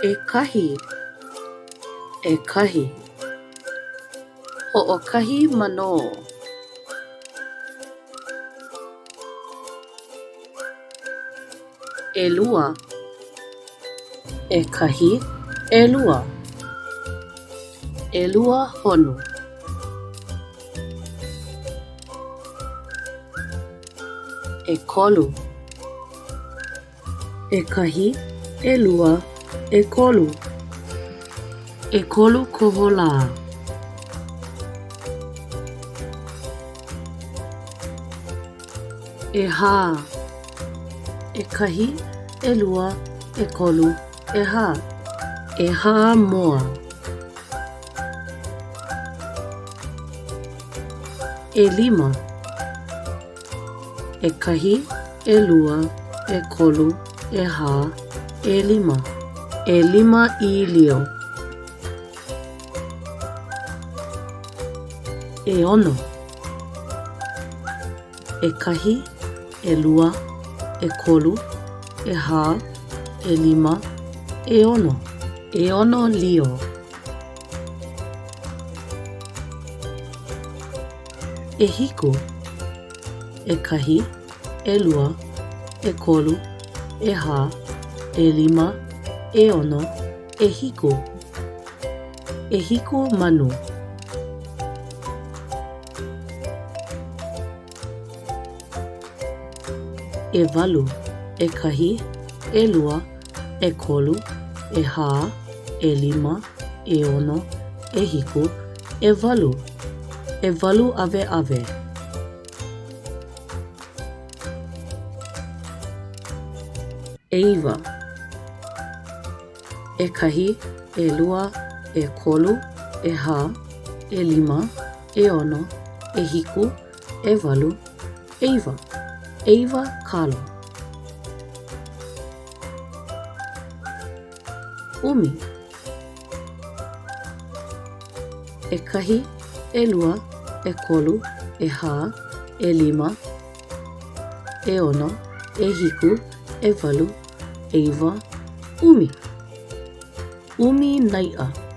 ʻEkahi ʻEkahi Hoʻokahi manō ʻElua ʻEkahi ʻElua ʻElua honu ʻEkolu ʻEkahi ʻElua ʻEkolu ʻEkolu koholā ʻEhā ʻEkahi ʻElua ʻEkolu ʻEhā ʻEhā moa ʻElima ʻEkahi ʻElua ʻEkolu ʻEhā ʻElima ʻElima ʻīlio ʻEono ʻEkahi ʻElua ʻEkolu ʻEhā ʻElima ʻEono ʻEono lio ʻEhiku ʻEkahi ʻElua ʻEkolu ʻEhā ʻElima ʻEono ʻEhiku ʻEhiku manu ʻEwalu ʻEkahi ʻElua ʻEkolu ʻEhā ʻElima ʻEono ʻEhiku ʻEwalu ʻEwalu ʻaweʻawe ʻEiwa ʻEkahi ʻElua ʻEkolu ʻEhā ʻElima ʻEono ʻEhiku ʻEwalu ʻEiwa ʻEiwa kalo ʻUmi ʻEkahi ʻElua ʻEkolu ʻEhā ʻElima ʻEono ʻEhiku ʻEwalu ʻEiwa ʻUmi ʻUmi naiʻa.